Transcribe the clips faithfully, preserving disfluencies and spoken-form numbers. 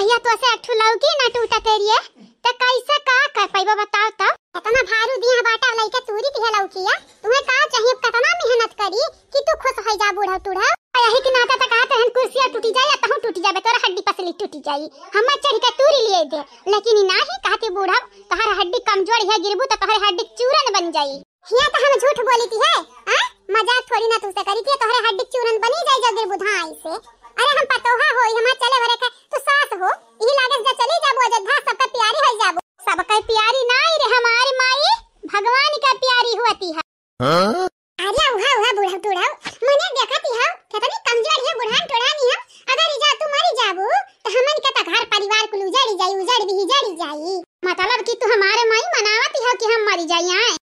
या तो से एक ठो लौकी ना टूटा तेरिए, त कैसे का कर पाइबा बताओ तो? इतना भारू दिया बाटा लइके तूरी दिया लौकिया, तुम्हें का चाहिए, कितना मेहनत करी कि तू खुश हो जा बूढ़ा टूढ़ा? यही के नाते त कहते हैं कुर्सिया टूटी जाए या तहूँ टूटी जाबे, तोरा हड्डी पसली टूटी जाई, हम चढ़ के तूरी लिए दे, लेकिन ई नाही कहते बूढ़ा, तोहर हड्डी कमजोर है, गिरबू त तोहर हड्डी चूरन बन जाई। हिया त हम झूठ बोली थी है, आ? मजाक थोड़ी ना तुझसे करी थी, तोहरे हड्डी चूरन बनी जाई जो गिरबू धाई से। अरे हम पतोहा होई, हमार चले भरे के तू सास हो, यही लागे से चली जाबू अयोध्या, सबका प्यारी हो जाबू। सबका प्यारी नाही रे हमारी माई, भगवान का प्यारी होती है। हाँ? अरे उहा उहा बूढ़ा टूढ़ा, मने देखती हो कितनी कमजोर है बुढ़ान टूढ़ा नहीं हम, अगर इजा तू मरी जाबू तो हमन के तो घर परिवार कुल उजड़ी जाई, उजड़ भी उजड़ी जाई। मतलब कि तू हमारे माई मनावती हो कि हम मरी जाई आए?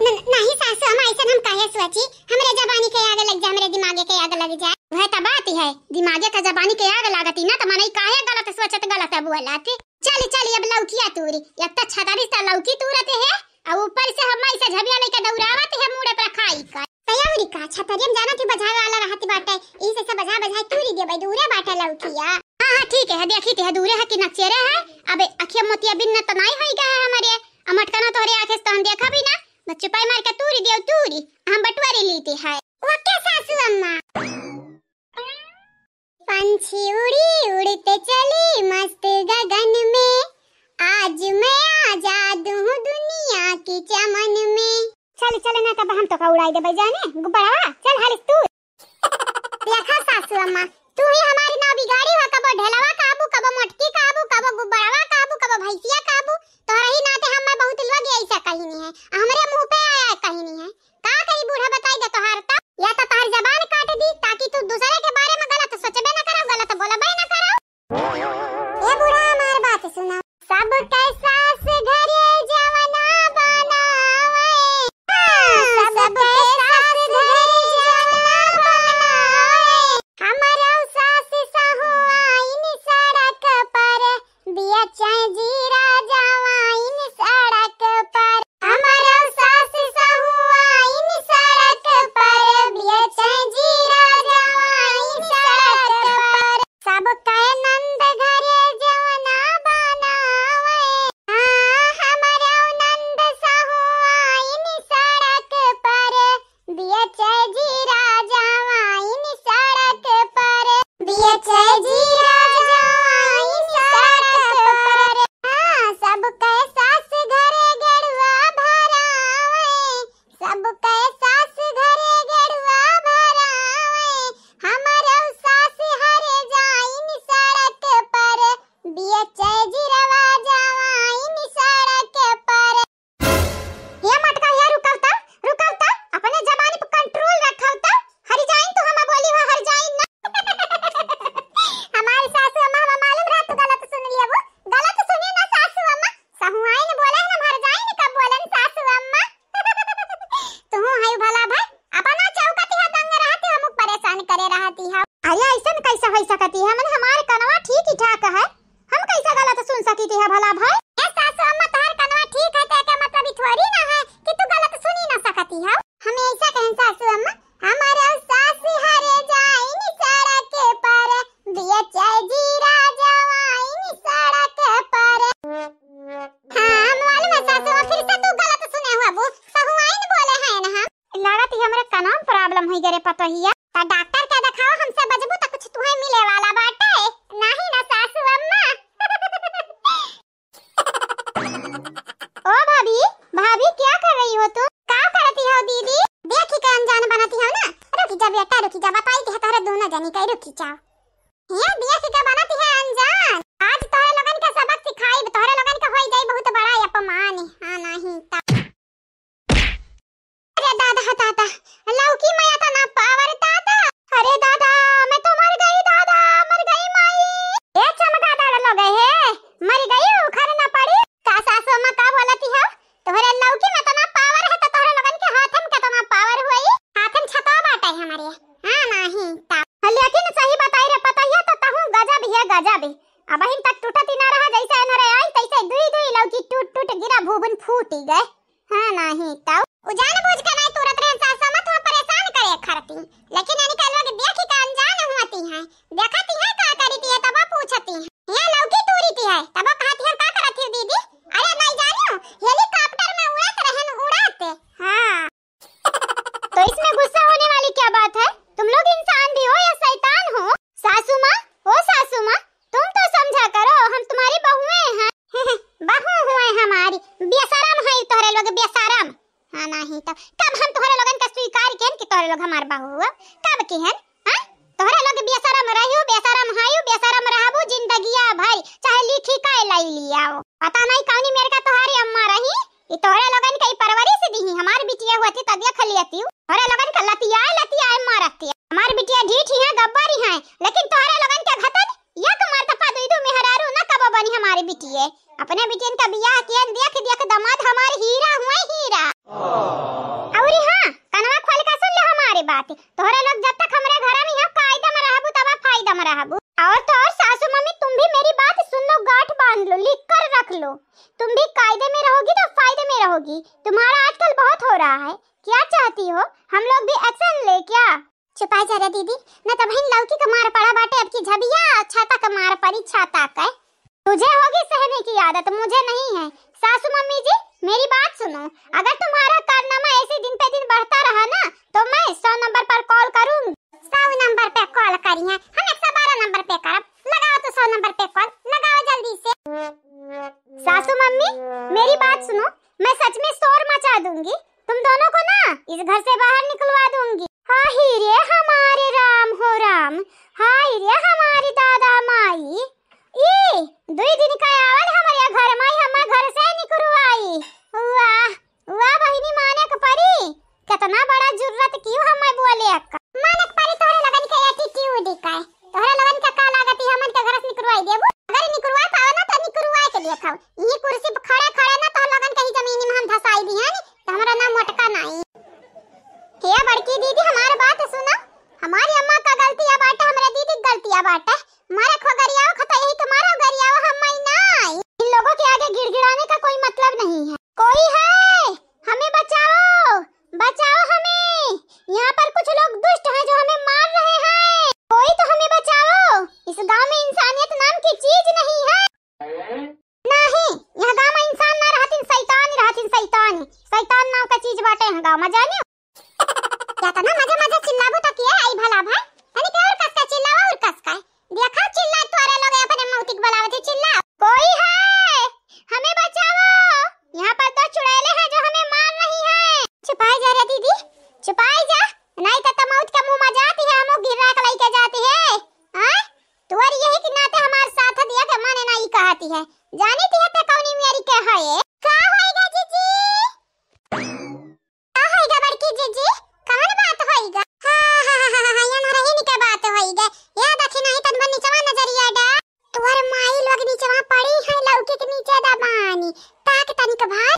न-, नहीं सासू अम्मा, ऐसन हम काहे सोची? हमरे जबानी के आग लग जाए, हमरे दिमागे के आग लग जाए। वह त बात है, दिमागे का जबानी के आग लागती ना, त मनई काहे गलत सोचत, गलत बोलत। चली, चली, अब लौकिया तूरी, एक त छतरी से लौकी तूरत है, और ऊपर से हम ऐसे झबिया लेके दौड़ावत है, मुड़े पर खाई का। तैयारी का छतरी हम जाना थी बजावे वाला रहती बाटे, इसे से बजा बजा तूरी देबे, दूरे बाटे लौकिया। हाँ, हाँ, ठीक है, देखी थी, दूरे है कि नक्शेरे है, अब अखिया मोतिया बिन न त नाई होई गए है हमरे, आ मटकना तोहरे आँखे से तहन देखा भी ना, बस चुपाई मार के तूरी दियो तूरी, हम बटवारी लीती है। ओके सासू अम्मा। पंछी उड़ी उड़ते चली मस्त गगन में, आज मैं आजाद हूँ दुनिया की चमन में। चल चल ना तब हम तो का उड़ाई देबे जाने गुब्बारा, चल हालिस तू। देखा सासू अम्मा, तू ही हमारी नाव बिगाड़ी हो, कबो ढेलवा कहबू, कबो मोटकी कहबू, कबो गुब्बारवा कहबू, कबो भैंसिया कहबू। तोहरा ही नाते हम बहुत लोग ऐसा कही नहीं है, हमरे मुंह पे आया कही नहीं है। का कही बूढ़ा बताई दे तोहार त, या तो तोहार जबान काट दी ताकि तू दूसरे के बारे में गलत सोचबे न करो, गलत बोलबे न करो। ए बूढ़ा हमार बात सुना। सबके सास घरे जवना बनावे। सबके सास घरे जवना बनावे। हमरो सास सहुआइन सड़क पर, बिया चाहे जीरा जवाइन सड़क पर। हमरो सास सहुआइन सड़क पर, बिया चाहे जीरा जवाइन सड़क पर। सबके नंद घरे जवना बनावे। हाँ, हमरो नंद सहुआइन सड़क पर, बिया चाहे जीरा जवाइन सड़क पर। बिया चाहे जीरा जवाइन सड़क पर। हाँ, सबके सास घरे गेड़ुआ भरावे। सबके सास घरे गेड़ुआ भरावे, हमरो सास हरे जाइन सड़क पर, बिया चाहे जीरवा जवाइन सड़क पर। हे मटका, हे रुकव त, रुकव त, अपने जबानी पर control रखव त, हरि जाइन तू हम बोली हो, हरि जाइन ना। हमारी सासू अम्मा, हमें मालूम रहा तू गलत सुन लिया, वो गलत सुनी ना सासू अम्मा, सहुआइन बोले हैं, हम हरि जाइन कब बोलन सासू अम्मा। तू है भला भाई, अपना चौकती है दंग रहती, हम परेशान करे रहती है। अरे ऐसन कैसे हो सकती है, मन हमारे कनवा ठीक ही ठाक है, हम कैसे गलत सुन सकती है भला भाई? ए सासू अम्मा, तोहर कनवा ठीक है, तो एकर मतलब ई थोड़ी ना है कि तू गलत सुनी ना सकती है। हम ऐसा कहें सासू अम्मा, हमारे सास हरे जाइन सड़क पर, बिया चाहे जीरा जवाइन सड़क पर। हाँ, हम मालूम है सासू अम्मा, फिर से तू गलत सुने हुआ, वो सहुआइन बोले हैं ना हम। लागत ही हमरे कनवा में problem होई गरे पतोहिया। त डॉक्टर के देखाओ, हमसे बजबू त कुछ तुहे मिले वाला बाटे। नाही ना सासू अम्मा। ओ भाभी, भाभी क्या कर रही हो तुम? का करती हो दीदी? देखी के अनजान बनती हो ना। रुकी जा बेटा, रुकी जा, बताई के तोहरे दोनों जनी के, रुकी जाओ। हिया देखी के बनती है अनजान। आज तोहरे लोगन के सबक सिखाई, तोहरे लोगन के होई जाई बहुत बड़ा अपमान। हाँ नहीं ता। अरे दादा, दादा, लौकी में इतना power दादा। अरे दादा, मैं तो मर गई दादा, मर गई माई। ए चमगादड़ लोग है, मर गई उखर न पड़ी। का सासू अम्मा का बोलती हो? तोहरे लौकी में इतना power है तो तोहरे लोगन के हाथ में कितना power होई? हाथ में छतवा बाटे हमरे। हाँ नहीं ता। लेकिन सही बताई रे पतोहिया, तो तहूँ गजब है गजब। अबहिन तक टूटत ही ना रहा, जैसे एनरे आई तैसे दुई दुई लौकी टूट टूट गिरा भूबुन फूटी गए। हाँ, नाही तौ। उ जानबूझ के नाही तुरत रहे सासू अम्मा, तुहा परेशान करे खरती। लेकिन इनका लोग देखी का अनजान हुआती हैं। देखती हैं का करीती है, तब पूछती हैं। तोहरे लोगन के ई परवरिश दीही, हमार बिटिया होती त देख लेती। तोहरे लोगन के लतियाए लतियाए मारती। हमार बिटिया ढीठ ही है, गब्बर ही है, लेकिन तोहरे लोगन के घतन एक मार तपा दुई दू मेहरारू न कबो बनी हमारे बिटिये। अपने बिटियन का बियाह कियन देख देख दमाद हमार हीरा हुए हीरा। अउरी हाँ, कनवा खोल के सुन ले हमारे बात। तोहरे लोग जब तक हमरे घर में यहाँ कायदे में रहबू तब फायदा में रहबू। और तो और सासू मम्मी, तुम भी मेरी बात सुन लो, गांठ बांध लो, लिख कर रख लो। तुम भी कायदे में रहोगी तो फायदे में रहोगी। तुम्हारा आजकल बहुत हो रहा है, क्या चाहती हो, हम लोग भी एक्शन ले क्या? चुपाई जा रे दीदी, न त बहिन लौकी के मार पड़ा बाटे, अब की झबिया छाता के मार पड़ी, छाता के। तुझे होगी सहने की आदत, मुझे नहीं है। सासू मम्मी जी, मेरी बात सुनो, अगर तुम्हारा कारनामा ऐसे दिन पे दिन बढ़ता रहा ना, तो मैं सौ नंबर पर कॉल करूंगी। सौ नंबर पे कॉल करी है, हम एक सौ बारह नंबर पे करब। लगाओ तो सौ नंबर पे कॉल, लगाओ जल्दी से। सासू मम्मी, मेरी बात सुनो, मैं सच में शोर मचा दूंगी, तुम दोनों को ना इस घर से बाहर निकलवा दूंगी। हाय रे हमारे राम हो राम, हाय रे हमारी दादा माई, ई दुई दिन का आवल हमरे घर माई हमार घर से निकलवाई। वाह, वाह बहिनी, माने के परी, कितना बड़ा जुर्रत कियो हमें बोले अक्का। माने के परी तोहरे लगन के एटीट्यूड ही का है। तोहरे लगन के का लागत ही हमन के घर से निकलवाई देबू? अगर निकलवा पाओ ना तो निकलवा के देखाओ। यही कुर्सी पे खड़े खड़े ना तोहरे लगन के ही जमीन में हम धसाई दिहन, तो हमरा ना मोटका नाई। हे बड़की दीदी, हमार बात सुनो। हमारी अम्मा का गलतिया बाटे, हमरे दीदी के गलतिया बाटे। मारे खो गरियाओ खा तो यही के मारो, गरियाओ हम माई नाई। इन लोगों के आगे गिड़गिड़ाने का कोई मतलब नहीं है। कोई है? हमें बचाओ, बचाओ हमें। यहाँ पर कुछ लोग दुष्ट हैं जो हमें मार रहे हैं। कोई तो हमें बचाओ। इस गांव में इंसानियत नाम की चीज नहीं है। नहीं, यह गांव में इंसान ना रहतिन, शैतान रहतिन, शैतान। शैतान नाम का चीज बाटे यह गांव में, जानियो। केतना मजे मजे चिल्लाबू त किया आई भला भाई? तनी के और कस का चिल्लावा, और कस का। देखा चिल्ला तोरे लोग अपने मौती के बुलावत है, चिल्ला। कोई है? हमें बचाओ। यहाँ पर दो चुड़ैले हैं जो हमें मार रही हैं। चुपाई जा रे दीदी, चुपाई जा। नहीं तो, तो मौत के मुंह में जाती है, हम गिरा के लेके जाती है। हाँ? तुअर यही के नाते हमार साथ दिया के माने ना ई कहती है। जानी ती है ते कौनी मेरी के है ये? का होइगा जीजी? का होइगा बड़की जीजी? कौन बात होइगा? हाँ, हाँ, हाँ, हाँ, हाँ, यहाँ रहीन के बात होइगा। या देखी नहीं तन बन निचवा नजरिया डा। तुअर माई लोग निचवा पड़ी है लौकी के नीचे दबानी। ताक तनिक भाई।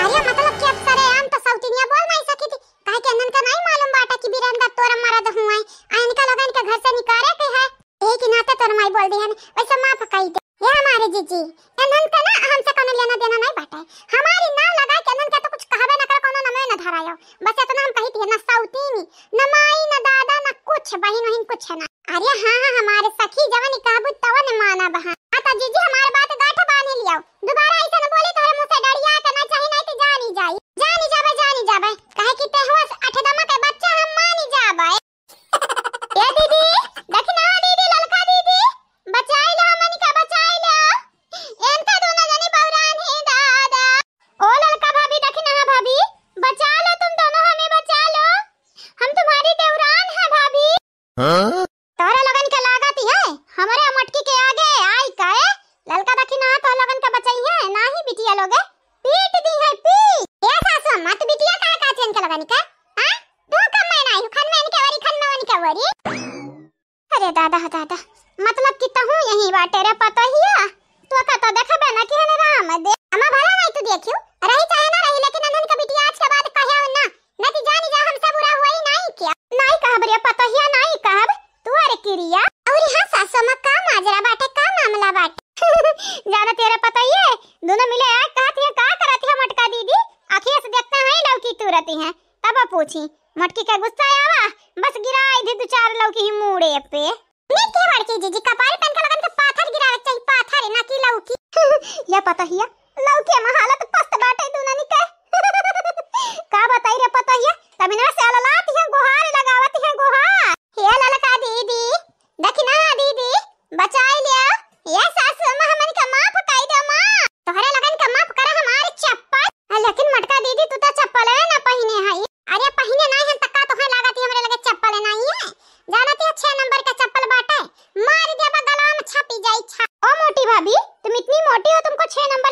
अरे मतलब कि अब सरेआम तो सौतिनिया बोल नहीं सकी थी, काहे कि इन्हन का नहीं मालूम बाटा कि बीरेंद्र तोर मरद हुआ है, आ इनका लोगन के घर से निकाले के है। यही के नाते तोर माई बोल दी है, वैसे माफ कई दे। ये हमारे जीजी, इन्हन का ना हमसे कोनो लेना देना नहीं बाटा है। हमारी नाम लगा के इन्हन के तो कुछ कहबे ना कर, कोनो नमे ना धरायो। बस इतना हम कही थी ना सौतिनी, न माई, न दादा, न कुछ बहिन वहिन कुछ ना। अरे हाँ, हाँ, हमारे सखी जवन कहबू तवन मानब हाँ। हाँ तो जीजी हमार बात गांठ बांध लियाओ। दोबारा ऐसा न बोली तोहरे मुंह से डरिया के ना चाही नहीं तो जानी जाई। जानी जाबे, जानी जाबे। काहे कि ते हुआ अठदमा के बच्चा हम मानी जाबे। ए दीदी, दखिना दीदी, ललका दीदी, बचाई लो हमन का, बचाई लो। एनका दोनों जने बौरान है दादा। ओ ललका भाभी, दखिना भाभी, बचा लो तुम दोनों, हमें बचा लो। हम तुम्हारी देवरान है भाभी। हाँ? तोहरा लोगन के लागत है, हमरे मटकी के आगे आई काहे? ललका दखिना तोहरा लोगन के बचाई है, नाही बिटिया लोगे पीट दी है, पीट। ए सासू, मत बिटिया काहे काचे इनके लोगन के? हाँ? तू कम में नाही, खन में इनके वरी, खन में उनके वरी। अरे दादा, दादा, मतलब कि तहूँ यही बाटे रे पतोहिया? तू का तो देखबे ना कि हने राम दे। अम्मा भला नाही तू देखियो, रही चाहे ना रही, लेकिन अनहन के बिटिया आज के बाद कहे ना, नहीं तो जानी जा हमसे बुरा हुआ ही नहीं क्या? नहीं कहब रे पतोहिया, नहीं कहब। तू अरे किरिया। अउरी हाँ सासू अम्मा, का माजरा बाटे, का मामला बाटे? जाना तेरे पतोहिए, दोनों मिले आए कहत हैं, का करत है मोटका दीदी? आँखिया से देखते हैं लौकी तुरती हैं, तब पूछी। मोटकी का गुस्सा आवा, बस गिराई दी दो चार लौकी ही मूड़े पे। नहीं के बड़की जीजी, कपारी पहन के लगन के पाथर गिरावे के चाहिए, पाथर ना की लौकी। या पतोहिया, लौकी में हालत पस्त बाटे दुननी के। का बताई रे पतोहिया, तमिना से अललात हैं, गुहार लगावत हैं, गुहार। हे ललका दीदी, दखिना दीदी, बचाई लिया। ये सासू अम्मा, हमन के माफ कई दे माँ। तोहरे लगन के माफ करे हमार चप्पल। आ, लेकिन मोटका दीदी, तू तो चप्पलवे ना पहिने हई। अरे पहिने नाही हन त का तोहे लागत ही हमरे लगे चप्पल नाही है? जानत ही छह नंबर के चप्पल बाटे, मार देबा गलवा में छपी जाई छा। ओ मोटी भाभी, तुम इतनी मोटी हो, तुमको छह नंबर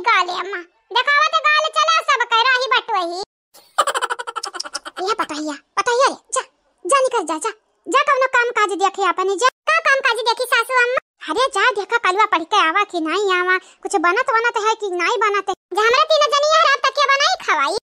गाले अम्मा, देखावा तो गाल चला सब कह रही बटुही। ये पतोहिया, पतोहिया रे, जा, जा निकल जा, जा, जा कवनो काम काज देखे अपने, जा। का काम काज देखी सासू अम्मा? अरे जा देखा कलुआ पढ़ के आवा कि नाहीं आवा, कुछ बनत वनत है कि नाहीं बनत है। जा हमरा तीनों जनी यहाँ रात तकिया बनाई खवाई।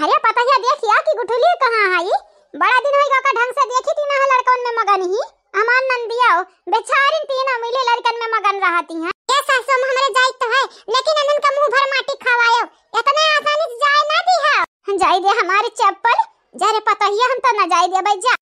अरे पतोहिया देखिया कि गुठुली कहाँ है? बड़ा दिन होइगा का ढंग से देखी तीनों लड़कन में मगन ही। हमार नंदिया हो, बेचारिन तीनों मिली लड़कन में मगन रहती हैं। ये सासू अम्मा हमरे जाई तो है, लेकिन अनन का मुंह भर माटी खवायो, इतने आसानी से जाए ना दी है। जाई दे हमारी चप्पल, जा रे पतोहिया हम तो ना जाई दे भाई जा।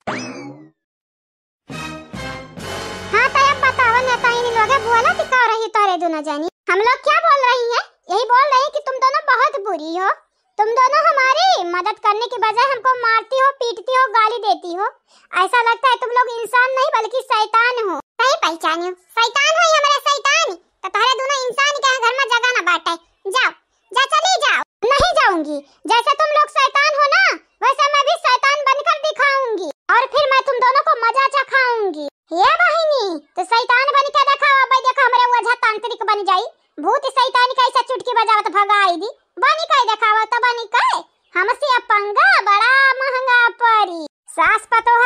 हाँ तो अब बताओ नेता इन लोगे बोला कि का रही तोरे दोनों जानी। हम लोग क्या बोल रही हैं? यही बोल रही कि तुम दोनों बहुत बुरी हो, तुम दोनों हमारी मदद करने की बजाय हमको मारती हो, पीटती हो, गाली देती हो। ऐसा लगता है तुम लोग इंसान नहीं बल्कि शैतान हो। सही पहचानी हो, शैतान हो हमारा शैतान। तो तोहरे दोनों इंसान के घर में जगह ना बाटे। जाओ, जा चली जाओ। नहीं जाऊंगी, जैसे तुम लोग शैतान हो ना वैसे मैं भी शैतान बनकर दिखाऊंगी और फिर मैं तुम दोनों को मजा चखाऊंगी। ये बहिनी, तो शैतान बन के देखावा, भाई देखा हमरे ओझा तांत्रिक बन जाई, भूत शैतान कैसे चुटकी बजावत भगाई दी। बनी कई देखावा तो बनी कई, हमसे अब पंगा बड़ा महंगा पड़ी। सास पतोह